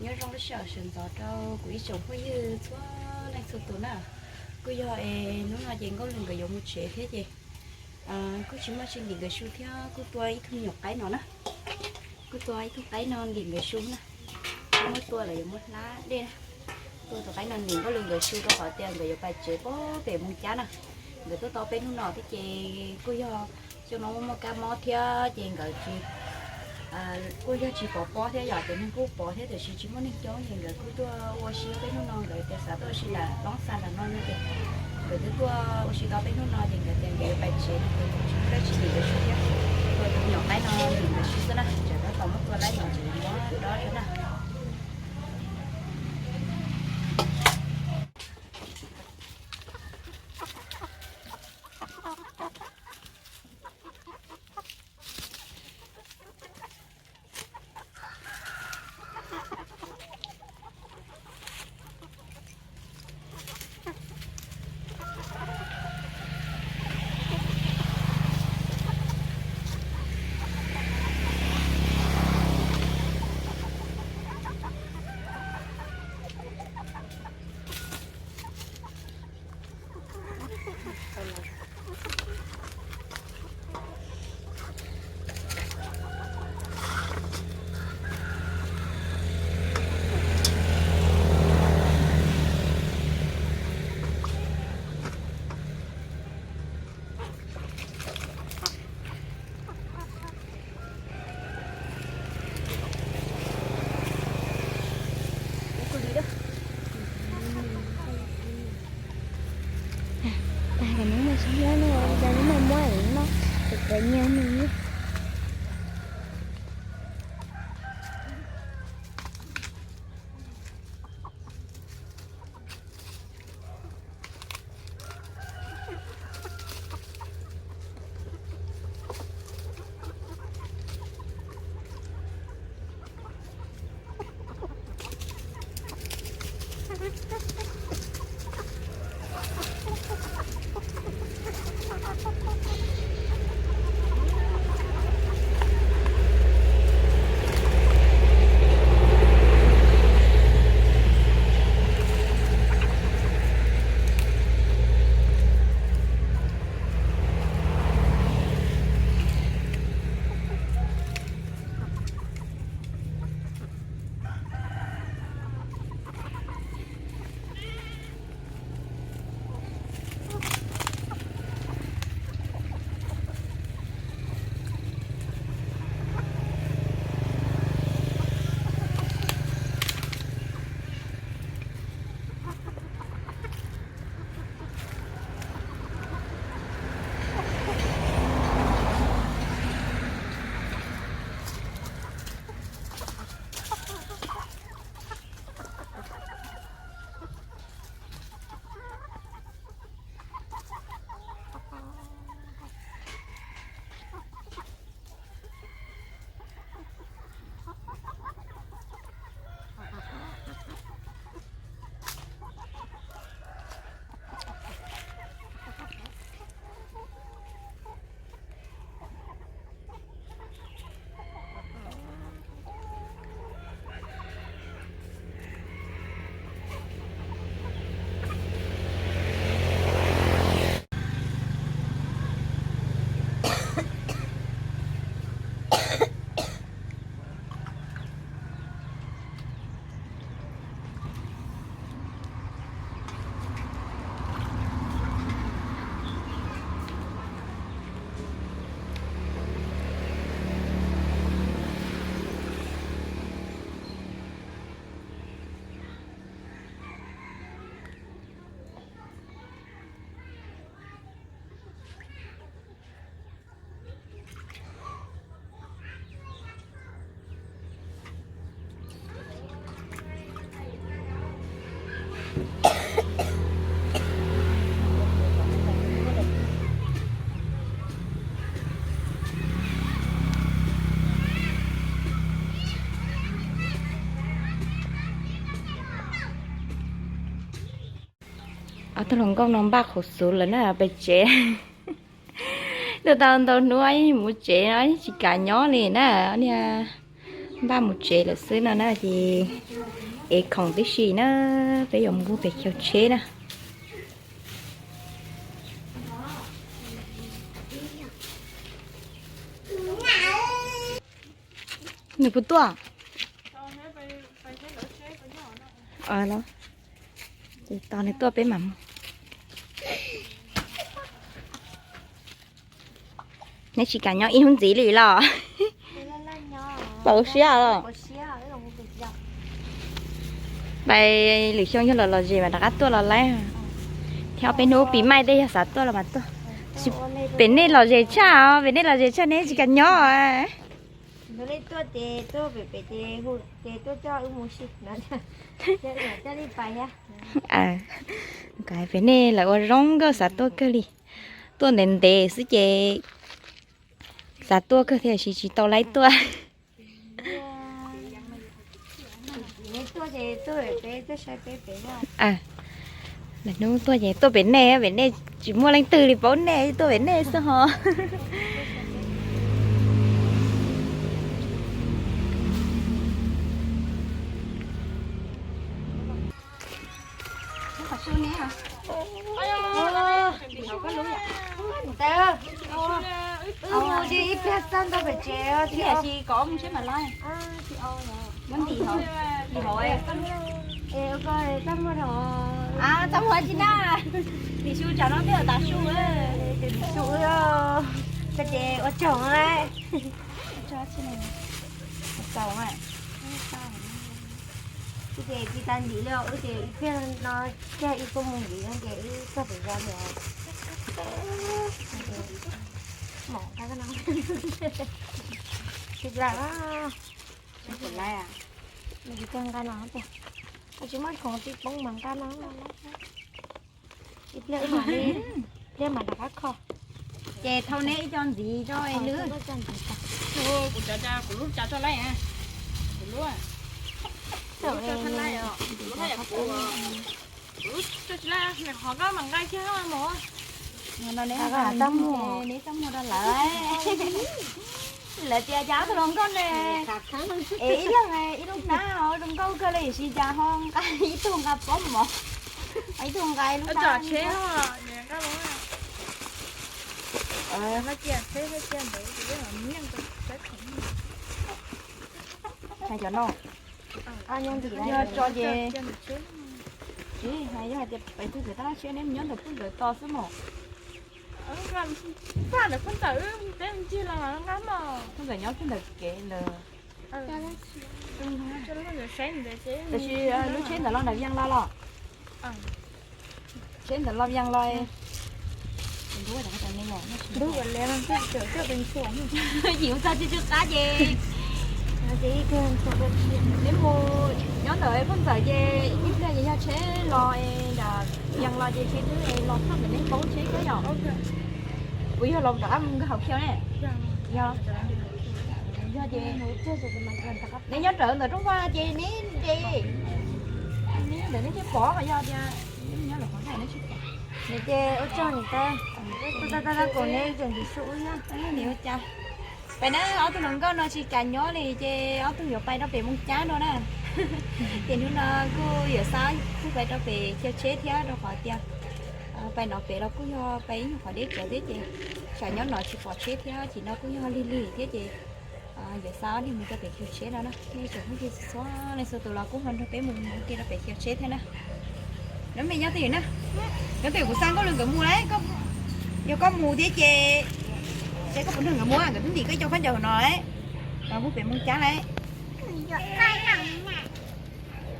Nyob zoo lub sij hawm sawv ntxov rau kuv ib tsoom phooj ywg txhua leej txhua tus na. Kuj yog es hnub no ces Nkauj Lwg nkawd yuav mus tsev thiab ces kuj tsis muaj tsis nkim nkawd su thiab, kuj tua ib tug me nyuam qaib no na. Kuj tua ib tug qaib no nkim nkawd su na. Kuj muab tua lawm yuav muab hlab dej na. Tua tus qaib no nkim Nkauj Lwg nkawd su rau qhov tias nkawd yuav pais tsev pem Moos Cab na. Nkawd tuaj tau peb hnub no thiab ces kuj yog xyoo no muaj muaj kab mob thiab ces nkawd tsis, kuj yog tsis pov pob thiab yom, cov neeg kuj pov thiab tiam sis tsis muaj neeg coob ces nkawd kuj tuaj ua si peb hnub no, nkawd tias xav tuaj ua si nram Loob Xas nram no no ces nkawd twb tuaj ua si tau peb hnub no ces nkawd tias nkawd yuav pais tsev no ces tsis muaj dab tsi nkim nkawd su thiab. Tua tus me nyuam qaib no nkim nkawd su xwb na, tseem tab tom muab tua laib no tseem yuav muab dob thiab na. Tag kom neb mus saib nyob no, ua cas neb mus muab no, kuv nyiag nws. Ob tug hluas nkauj no npaj qhov xub lawm na, pem tsev. Tuaj tau ntau hnub mus tsev no tsis kam nyob li na. Niag Npaj mus tsev lawm xwb no na ces ev khoom tib si na, peb yuav mus pem chaw tsheb na. Nws puas tuaj? Tos nws tuaj peb mam mus. Neb tsis kam nyob ib hnub ntxiv li los? Tau siab los? Pais lwm xyoo yog los los zem mas rov qab tuaj los laib. Thiab ob peb hnub pis maij tej yog xav tuaj los mas tuaj. Pem nej los zem tshaj os, pem nej los zem tshaj neb tsis kam nyob. Pem nej lawv ua zoo nkauj xav tuaj kawg li. Tuaj ntev ntev xwb ces xav tuaj kawg tiam sis tsis tau laib tuaj. Lwm hnub tuaj ces tuaj pem nej, pem nej tsis muaj leej twg li paub nej, tuaj pem nej xwb ho. Wb mus ib pliag txog ntawm pem tsev, txaj muag tsis na, lim su tsam no twb tas su, lim su wb, koj ces ua tsaug, ua tsaug. Wb ces tsis tas ntim li, wb ces ib pliag no kiag ib puas moos ntxiv no ces wb txog pem zos li os. Mom nqa no, tsis lawm, tsis lawm, nws tsis tau nqa no, tsis muaj khoom tsis poob mas nqa no. Ib pliag mam li, ib pliag mam rov qab kho. Ces thau neb ib co ntxiv tso es lwb. Kuv cov, kuv lub cas tso laij, kuv lub, kuv lub tso thaj laij os, kuv lub haj yam kuv, kuv lub tso tsis laij, qhov koj mam nqa kiag mog. Neb txaj muag rau lawv. Lawv tias cas ob tug hluas nkauj ne, es ib leeg ib lub hnab, zoo nkauj kawg li, tiam sis cas ho nqa ib tug nqa pob mov, ib tug nqa ib lub hnab. Hais cov no, yog tso ces, tsis hais, yog hais tias peb tug kwv tij siab neb mus nyob ntawm phub ntawd tos xwb mog. Phub ntawd nyob phub ntawd kev ntawd. Tab sis lub tsheb ntawd los nram Vias los los. Tsheb ntawd los Vias los. Yim mus txog tsis tsw qab ces neb mus nyob ntawm phub ntawd ces ib pliag ces yog tsheb los nram Vias los ces tsheb twb los txog ntawm neb paub tsheb koj yom. Kuv yog los rov qab mus nkag hauv kiag ne. Yog, yog ces neb nyob rawv ntawm rooj vag ces neb ces, neb ntawm neb thiaj pom, yog tias neb nyob lawm qhov ntawd neb tsis pom. Nws ces ua tsaug nws tab, tab tab tab kuv neb tseem ntsis su ub nyob. Nws ua cas pais na, ob tug hluas nkauj no tsis kam nyob li ces ob tug yuav pais rau pem Moos Cab no na. Ces hnub no kuj yuav xa kuj pais rau pem chaw tsheb thiab rau qhov tias pais no pem los kuj yog pais ib nyuag qhov deb tsawv thiab ces tsam nyob no tsis pom tsheb thiab, ces no kuj yog lig lig thiab ces yuav xa ob niag mus rau pem chaw tsheb no na. Nej tsoom phooj ywg txhua leej txhua tus los kuj ho nrog peb mus ua ke rau pem chaw tsheb thiab na. Nyob me nyob twj ywm na, nyob twj ywm kuv xa nkauj lwm nkawd mus lawm, yog koj mus thiab ces seb koj puas nrog nkawd mus, nkawd twb ntim koj ib co khaub ncaws hauv no lawm, los mus pem Moos Cab lawm.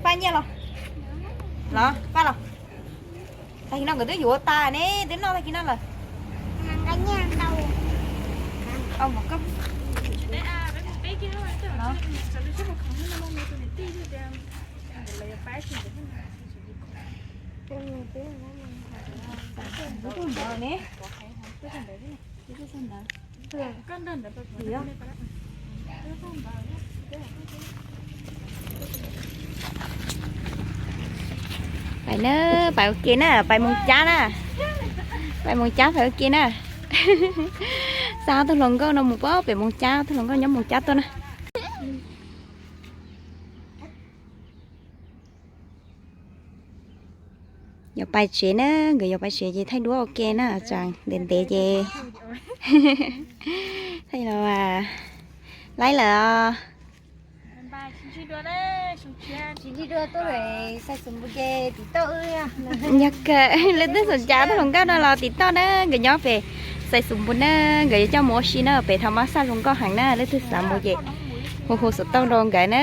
Paj nyiaj los, los paj los. Tag kis no nkawd twb yuav tas ne, twb noj tag kis no lawm. Pais na, pais Moos Cab na, pais Moos Cab pais ua ke na. Xa ob tug hluas nkauj no mus pem Moos Cab, ob tug hluas nkauj nyob Moos Cab tuaj na. Yuav pais tsev na, nkawd yuav pais tsev ces thaij duab ua ke na, tsam ntev ntev ces thaij los laib lawm. Yog kawg, leej twg xav cav tuaj hluas nkauj no los tim toj na, nkawd nyob pem Xais Xus Npus na, nkawd yuav coj mus ua si na, pem thaum mab xaj zoo nkauj heev na, leej twg xav mus ces hu hu xov tooj rau nkawd na.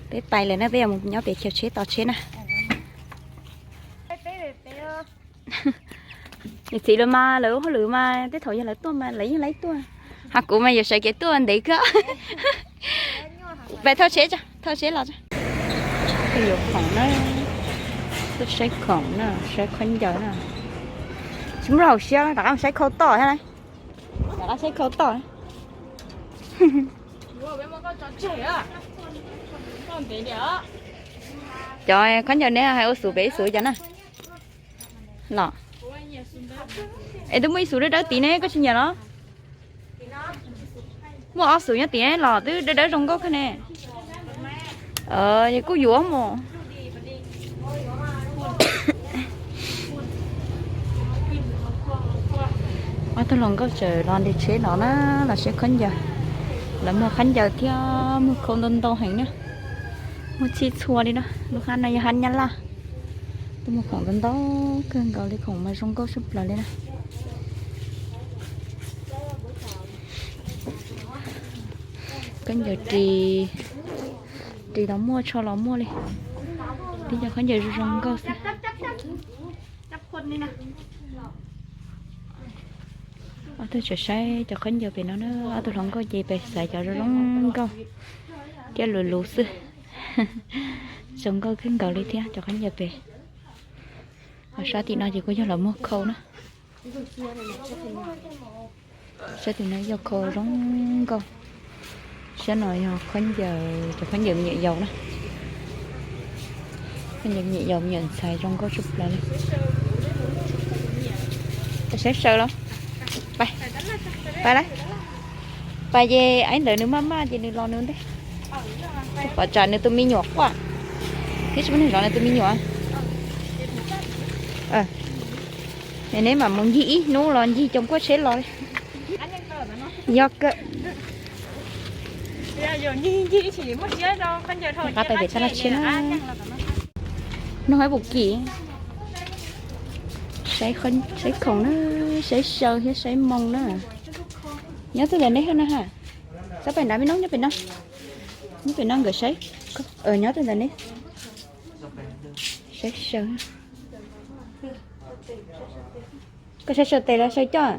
Peb pais lawm na, peb yuav mus nyob pem chaw tsheb tos tsheb na. Niam txiv lawv mas lawv ua hauj lwm mas tej thaum yog lawv tuaj mas lawv yeej laib tuaj. Ho kuv mas yuav sawv kev tuaj ntev kawg. Pais thauj tsheb, thauj tsheb los. Tuaj yuav khoom na, tuaj saib khoom na, saib khaub ncaws na. Tsis muaj hauv siab, rov qab saib khau toj thiab na. Rov qab saib khau toj. Cov khaub ncaws neb hais ua xus pem ib xus cov na. Los. Es twb muaj ib xus dawb dawb tid ne, koj tsis nyiam los? Muaj ob xus nyob tid ne los twb dawb dawb zoo nkauj kawg ne. Kuj yuav mus. Ob tug hluas nkauj tseem los nres tsheb no na, los saib khaub ncaws. Lawv muag khaub ncaws thiab muag khau ntau ntau heev na. Muag txhij txhua li na, lub hab no yog hab Nyab Laj. Tuaj muag khoom ntau ntau kawg nkaus li, khoom mas zoo nkauj tshaj plaws li na. Khaub ncaws ris, ris los muaj, tsho los muaj li. Tib cov khaub ncaws zoo zoo nkauj xwb. Ob tug tseem saib cov khaub ncaws pem no na, ob tug hluas nkauj ces pem xaiv cov zoo zoo nkauj thiab luv luv xwb. Zoo nkauj kawg nkaus li thiab cov khaub ncaws pem. Sab tim no ces kuj yog los muag khau na. Sab tim no yog khau zoo nkauj. Sab no yog khaub ncaws, cov khaub ncaws me nyuam yaus na. Khaub ncaws me nyuam yaus me nyuam ntxhais zoo nkauj tshaj plaws li. Saib saw los. Pais, pais lawm. Pais ces ib ntawd nws maj maj ces nws los nws ntej. Pom tsam nws tus me nyuam quaj thiab tsis muaj neeg zov nws tus me nyuam. Neb mam mus ncig ib hnub los ncig cov kuaj tsheb los li. Yog kawg. Qab pais pem tab laj tshiab na. Noj ib puas kim. Saib khoom na, saib saw thiab saib moo na. Nyob twg ntawm neb na ha? Txhob pais nrad me noob, nyob pem no. Nyob pem no nkawd saib. Nyob twg ntawm neb? Saib saw. Koj saib saw tes los saw coj?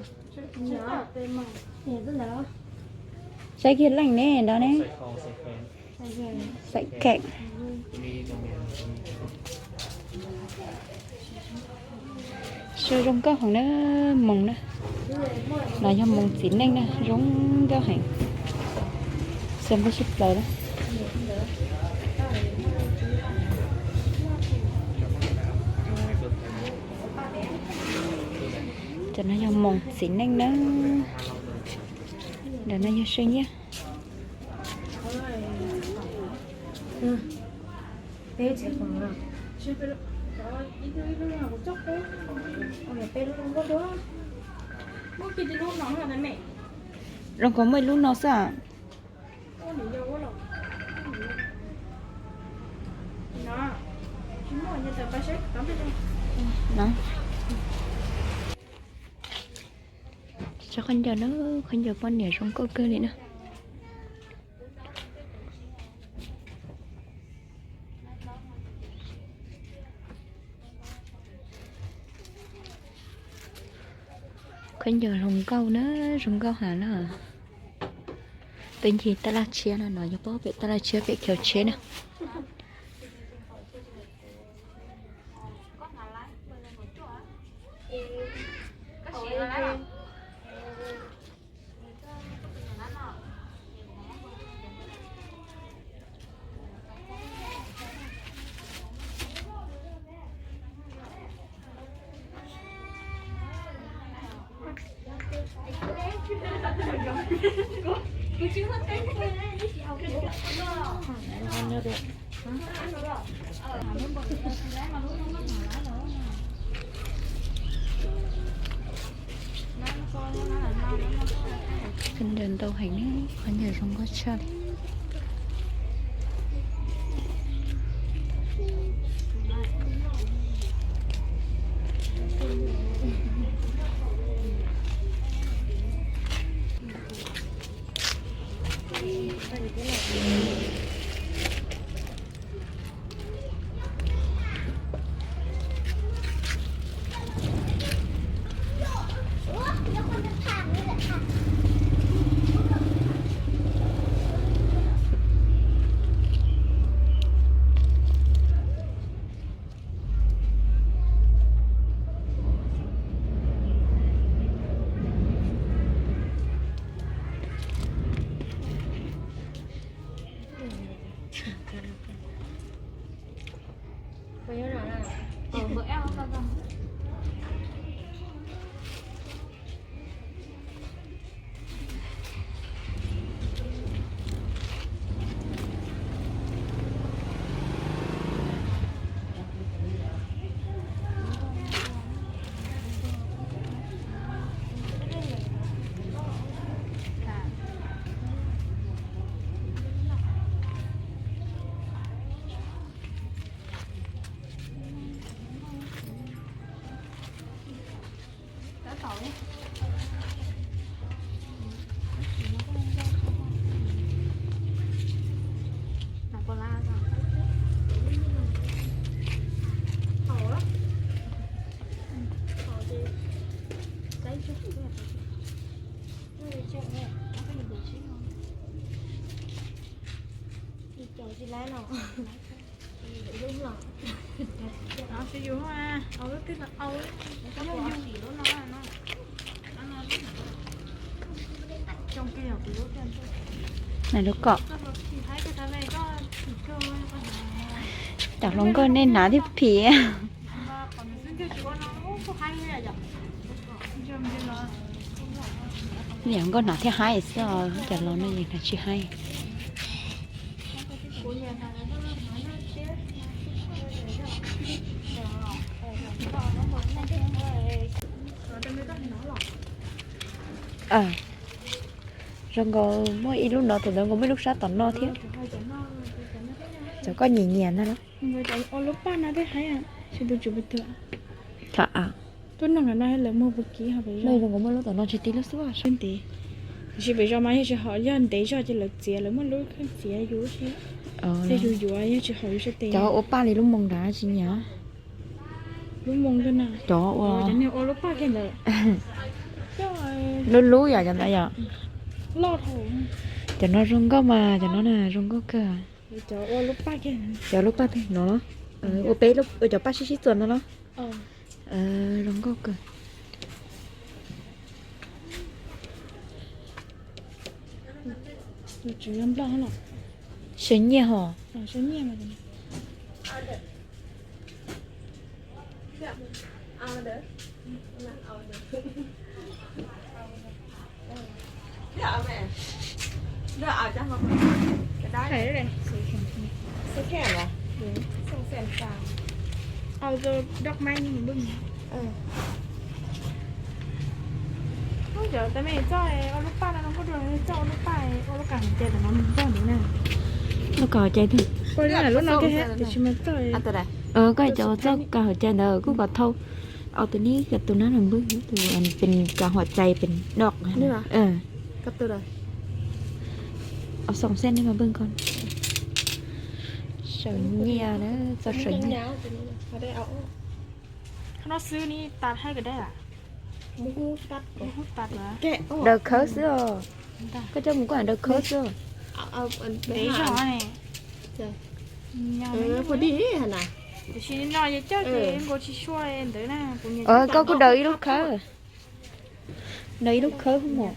Saib kiag leej ne nrad ne. Saib kheem. Saw zoo nkauj heev na, moos na. No yog moos txiv neej na, zoo nkauj heev. Xav npaj sib plaws na. Cov no yog moos txiv neej na. Ntawm no yog saw nyiaj. Zoo nkaus muaj ib lub no xwb. Tso khaub ncaws na, khaub ncaws poj niam zoo nkauj kawg li na. Khaub ncaws hluas nkauj na, zoo nkauj heev na. Peb ncig tab laj tshiab no, no yog pem tab laj tshiab pem chaw tsheb na. Vendor ntau heev, qhov ncauj zoo nkauj tshaj li. Lub kom, cov hluas nkauj nej hnav thiab phim. Niam nkauj hnav thiab haib xwb os, cov laus no yeej hnav tsis haib. Zoo nkaus muaj ib lub no, thaum ntawd nkaus muaj ib lub sab tom no thiab. Cov koj nyiam nyiam ntag los? Ua lub paj no thiaj haib, tsis tu tsum pes twg. Tham a. Tuaj noj qhov no lawv muag puag kiv ho pem zos. Zoo nkaus muaj lub tom no tsis tib lub xwb. Ntev. Tiam sis pem zos mas yog tsis haum, yog ntev zog ces lawv txiav, lawv muaj lub kheej txiav yus thiab. Thiab yus yuav yog tsis haum yus sab tes. Cov ua paj li lub moo nrad tsis nyiam. Lub moo na. Cov ua, cov niag ua lub paj kiag ntawd. Lub lub yom, cov ntawd yom. Loj dhau. Cov no zoo nkauj mas, cov no na zoo nkauj kawg. Cov ua lub paj kiag. Cov lub paj pem no los? Ua peb, ua cov paj sib sib txuas no los? Zoo nkauj kawg. Sawv nyiaj hos. Lub kaus cai twg? Lub no tiam sis mas txoj, koj cov txoj kaus cai ntawd kuj kom thau. Au tus nib, tus nab no npwg, tus pes kaus huam cai pes doj. Au xoom xej nej mas npwg ko. Sawv nyiaj na, txoj sawv nyiaj. Qhov no xwb ni tas thaij kom dai. Daws khawb xwb os. Koj coj mus kuj daws khawb xwb. Ntev zog ne. Tiam sis no yog coj ces nkaus tsis sua ntawd na. Koj kuj daws ib lub khawb. Daws ib lub khawb mos.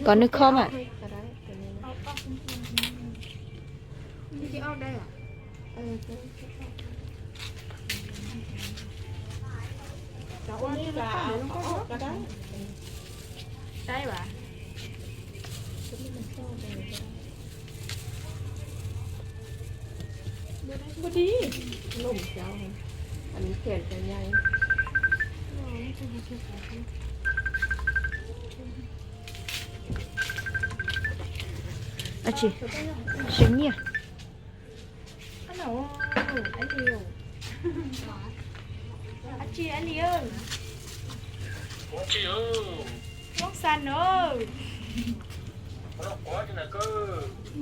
Kom nws kho mas. Tsis, sawv nyiaj.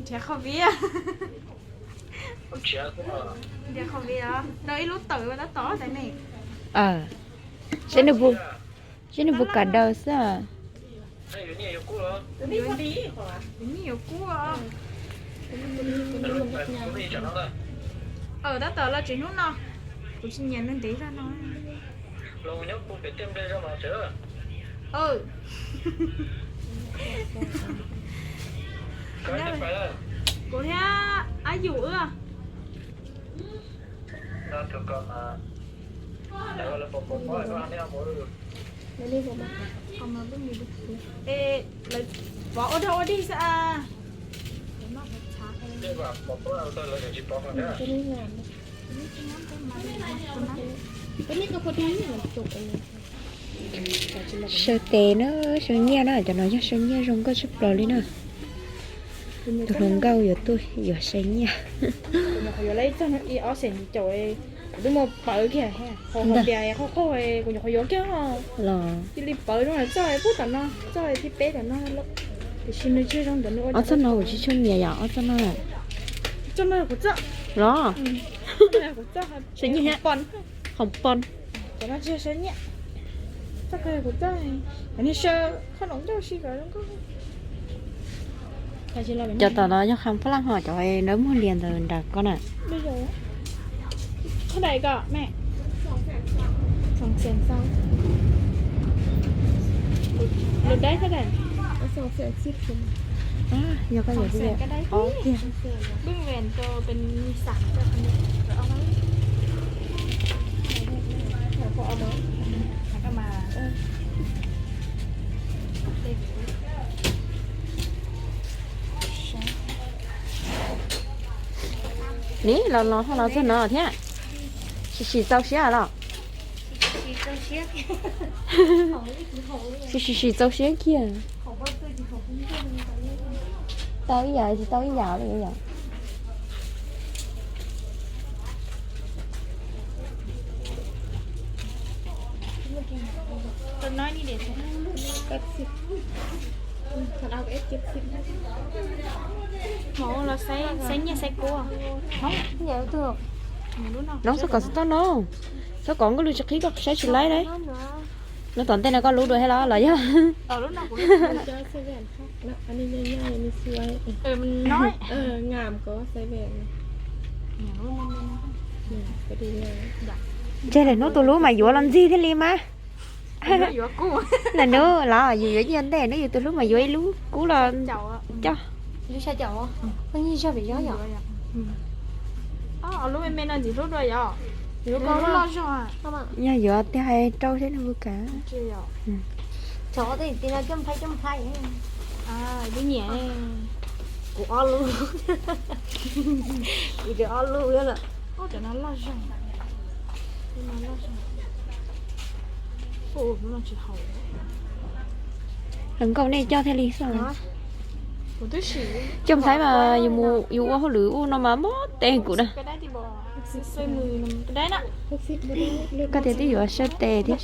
Nrhiav qhov viv, nrhiav qhov viv os, rau ib lub tawm ua tab tom tab me. Seb nws puas kam daws xwb. Yuav nyiaj yuav kub. Tab tom los tsev hnub no, kuv tsis nyiam nws ntev zog no. Kuv thiab Ab Yum wb. Es lawv pov ua dog ua dig xwb as. Saw tes na, saw nyiaj na, cov no yog saw nyiaj zoo nkauj tshaj plaws li na. Tus hluas nkauj yuav tuaj yuav saw nyiaj. Kuv twb muab pawv kiag, hos hais tias qhov qhauj kuv nyuam qhuav yuav kiag los cia li pawv zoo txoj pub tom no, txoj thib peb tom no. Tiam sis nws tsis zoo ntawm nws ua. Ob txoj no kuv tsis tshua nyiam yom, ob txoj no. Txoj no kuv txoj los. Saw nyiaj thiab. Pon, hom pon. Cov no tsis saw nyiaj. Txoj kuv txoj, niag saw qhov no ncauj si kom zoo nkauj. Cov tom no yog kham phab laj ho cov nraub muag lias ntawd nram ko na. Yog koj yuav tiag. Nim los los ho los txog no thiab. Sim sim txaus siab los? Sim sim sim txaus siab kiag. Tau ib yam tsis tau ib yam li yom. Hmoob los saib nyiaj saib kub. Noob xab kom xov tooj no, xab kom nkauj lug tsis qhib koj saib tsis laib lauj. Lub tom ntej no koj lub dua thiab los los yog? Tseg lwm hnub tus hlub mas yuav los ntxig thiaj li mas. Lwm hnub los yus yuav nyiaj ntej, hnub yus tus hlub mas yuav ib lub kub los coj. Yog yuav tiag hais rau thiab nws puas kam. Kuv ob lub, kuv ob lub lawm. Hluas nkauj nej coj thiaj li xwb. Coj Thaib mas yus ua hauj lwm ub no mas mob tes kuv na. Koj tias twb yuav saw tes thiab.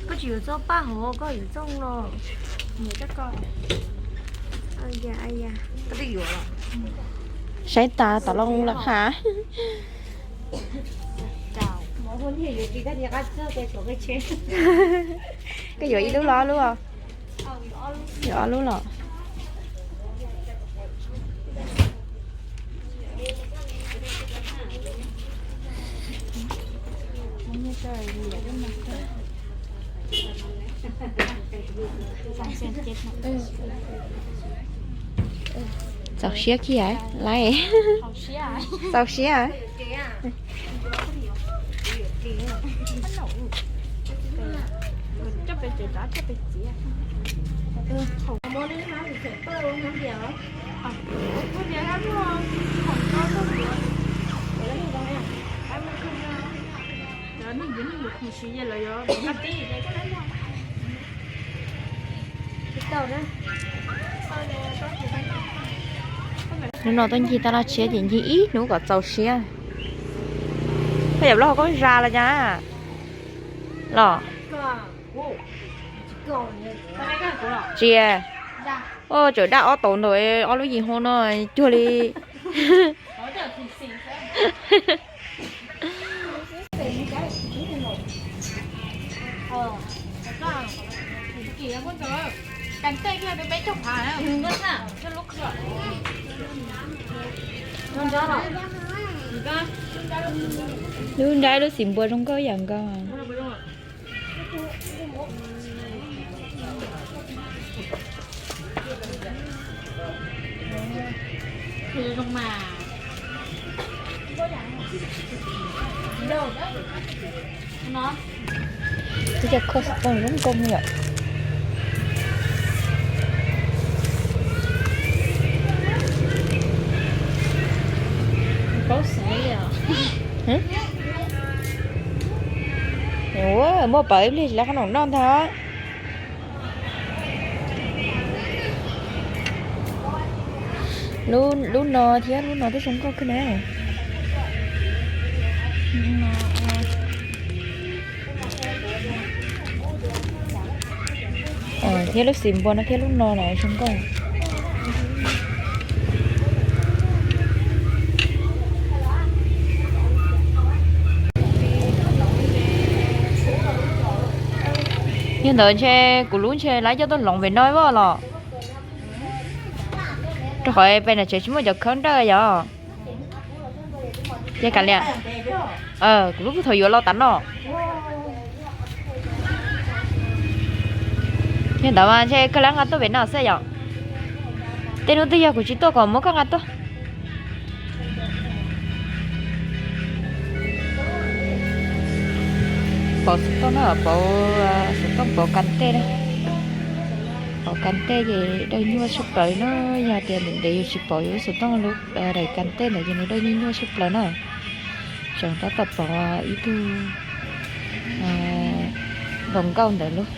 Koj tsis yuav txoj paj hov, koj yuav txoj no. Saib tas tom loo lawm qha. Koj yuav ib lub los ob lub os? Yuav ob lub los. Txaus siab kiag lawm. Txaus siab. Hnub no tuaj ncig taj laj tshiab ces ncig ib hnub kom txaus siab. Koj yam loj koj zas los cas los? Tsis, tseem daj ob tauv ntawm ob lub yim hau no cuag li. Lub nrab lub xim npua zoo nkauj ib yam nkaus. Ua cas kho xov tooj zoo nkauj yom? Paub xav li os. Ua muaj pawv ib pliag tsis lawv qhob noom noj ntag. Lub no thiab lub no twb zoo nkauj kawg na. Thiab lub xim npua no thiab lub no na zoo nkauj. Yog ntawd ntshe kuv lub ntshe lawv coj tuaj loov pem no vaj los. Rau qhov pem no tsev tsis muaj cov khawb nrawj yom. Ces kav liam, kuv lub kuj thaum yuav los tas no. Yog ntawd mas ntshe koj lab nqa tuaj pem no xwb yom. Tej hnub twg yog kuv tsis tuaj kom muab koj nqa tuaj. Pauv xov tooj na, pauv xov tooj pauv kas tej na. Pauv kas tej ces dawb nyuaj tshaj plaws na, yog tias ntev ntev yus tsis pauv yus lub xov tooj lub daim kas tej ntawd ces nws dawb nyuaj nyuaj tshaj plaws na. Tseem tab tom pauv ib tug nkaus nkauj ntawd lub.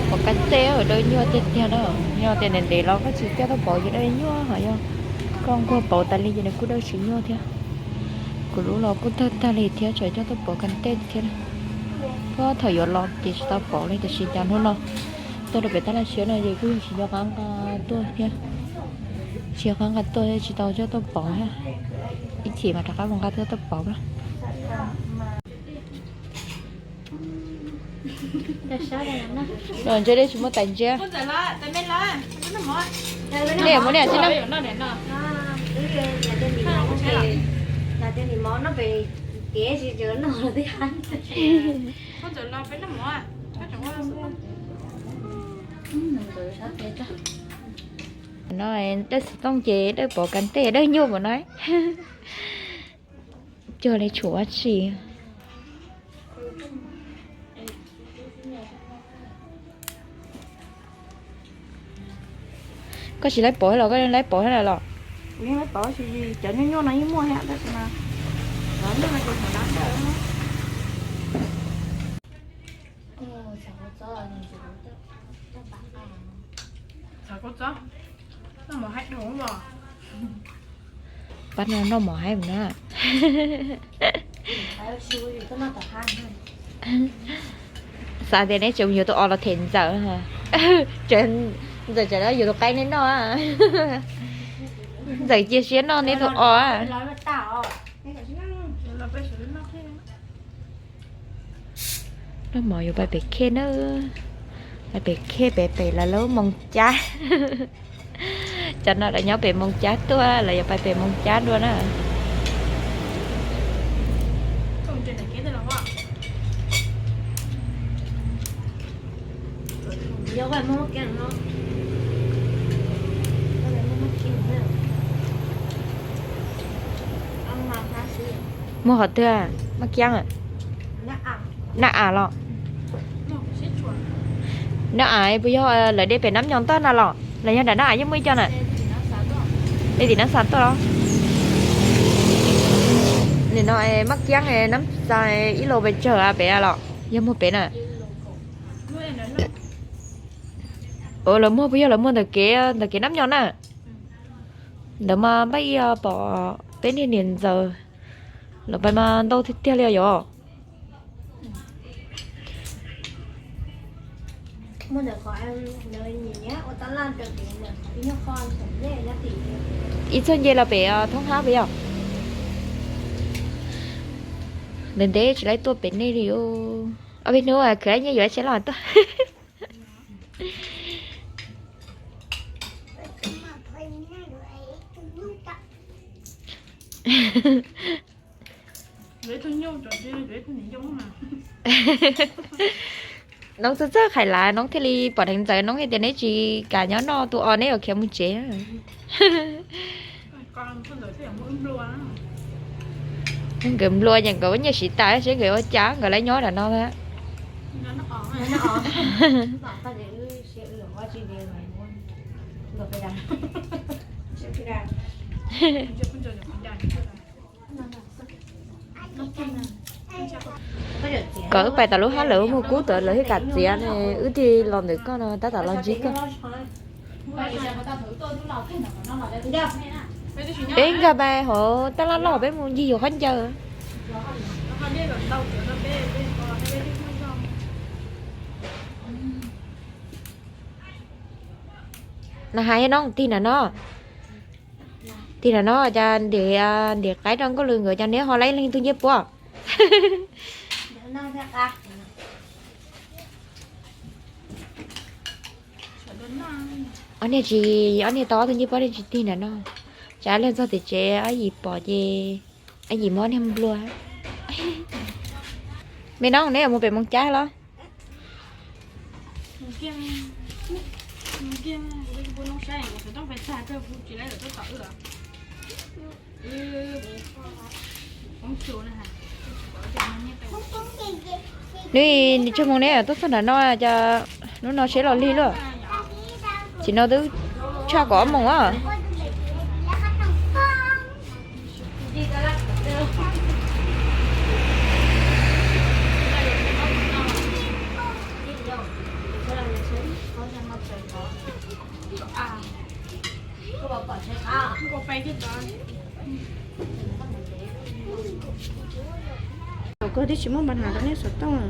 Pauv kas tej dawb nyuaj tiag tiag na. Yog tias ntev ntev los koj tsis coj tuaj pauv ces dawb nyuaj, ho yog koj nquag pauv tas li ces nws kuj dawb tsis nyuaj thiab. Kuv lub los kuj tawg tag li thiab, tseem coj tuaj pauv kas tej thiab. Puag thaum yuav los ces tsis tau pauv li, tiam sis cas hnub no tuaj rau pem tab laj tshiab no ces kuj yog tsis nco qab nqa tuaj thiab. Tsis nco qab nqa tuaj thiab tsis tau coj tuaj pauv thiab. Ib chim mas rov qab mus nqa coj tuaj pauv na. Ntshe dej tsis muaj tais ntsia. Dej muaj niam tsis no. No dawb xov tooj ces dawb pauv kas tej dawb nyuaj npaum no. Cuag li tshuav dab tsi. Koj tsis laib pov los koj laib pov thiab los? Cov nyuaj nyuaj no yeej muaj thiab. Pab no noj mov haib mus na. Xav tias neb tseem yuav tus os los them Ntxawm. Ntxawm tseem yuav tus qaib neb noj. Ntxawm cia siab noj neb tus os. Noj mov yuav pais pem khej na. Pais pem khej pem pem lawv lub Moos Cab. Cov no lawv nyob pem Moos Cab tuaj, lawv yuav pais pem Moos Cab dua na. Muaj qhov twg? Maj Kiab? Nab Av los? Nab Av puas yog lawv de pem Nab Nyoos tuaj na los? Los yog nram Nab Av yeej muaj ib co na? De tim Nab Xas tuaj los? Nim no Maj Kiab Nab Xas ib los pes tsawg pem los? Yog muag pem na? Lawv muag puas yog lawv muag ntawm kev, ntawm kev Nab Nyoos na? Ntawd mas npaj ib pom peb niag niam ntxawm lawv pais mas ntau tiag tiag li os yom. Ib txoj nce los pem thoob hab puas yog? Ntev ntev tsis laib tuaj pem nej li. Ob peb hnub khwv nyiaj yuav tsis los tuaj. Noob txawj txawj hais lawm, Noob thiaj li pom dheev Ntxawm, Noob hais tias neb tsis kam nyob noj tus os neb yuav khiav mus tsev. Nkawd nplua ces nkawd ua nyiaj siv tas seb nkawd ua cas nkawd lawv nyob nram no thiab. Kom wb pais tom lub hab lawv muag kub tod lawv thiaj kam txiav ne, wb thiaj los ntawm koj no tab tom los ntsib koj. Peb nkag pais hauv tab laj loj peb mus ncig yus qhov ncauj. Na hais no tig nram no, tig nram no cas ntim, ntim qaib rau Nkauj Lwm nkawd cas neb ho laib leeg tug ncej puab. Ob niag tsis, ob niag tau ob tug ncej puab nej tsis tig nram no. Tsam leej txog tim tsev ob yim pom ces ob yim muab niag nplua. Me noob, neb yuav mus pem Moos Cab los? Nws nws tsawg moos ne, tuaj txog nram no cas hnub no seb los lig luaj. Tsis no twb tshaj kaum ob moos os. Kawg twb tsis muaj npa has rau nej xov tooj.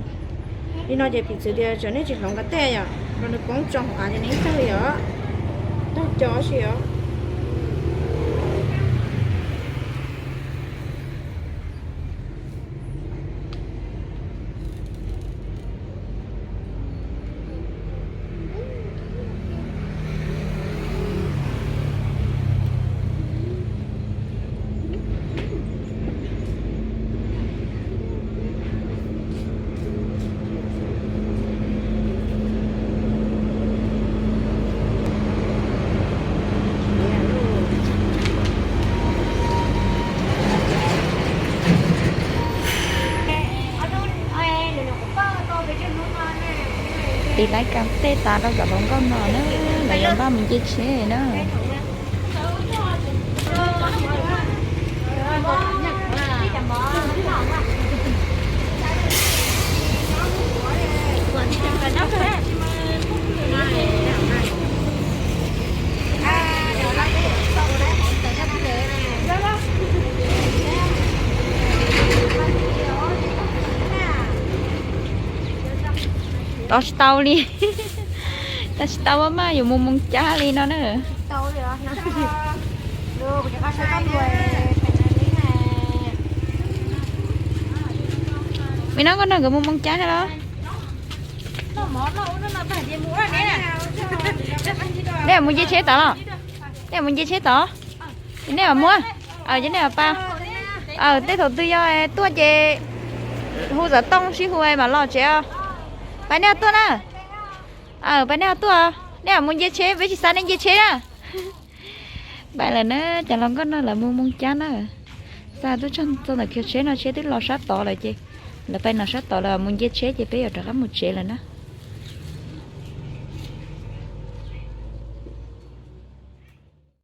Li no ces piv txwv tias txawm nej tsis hloov nqa tej yom, los nws poob tso hauv av ces nws ib tag li os, tag co si os. Tiv laiv kas tej tas rau cov hluas nkauj no na. Yuav npaj mus nce tsheb na. Tos tsis tau li. Tos tsis tau mas yuav mus Moos Cab li no na. Me no, koj nrog nkawd mus Moos Cab thiab los? Nej mus nce tsheb tod los? Nej mus nce tsheb tod? Nej mam muab. Ces nej mam pab. Tej thaum twg yog tuaj ces hu xov tooj sib hu mam los tsev os. Pab nej tuaj na. Pab nej tuaj, nej mam mus nce tsheb, peb tsis xa nej nce tsheb na. Pais lawm na, cov hluas nkauj no lawv mus Moos Cab na. Xa tuaj txog ntawm kios tsheb no tsheb twb los sab tod lawm ces lawv pais no sab tod lawm, mus nce tsheb ces peb yuav rov qab mus tsev lawm na.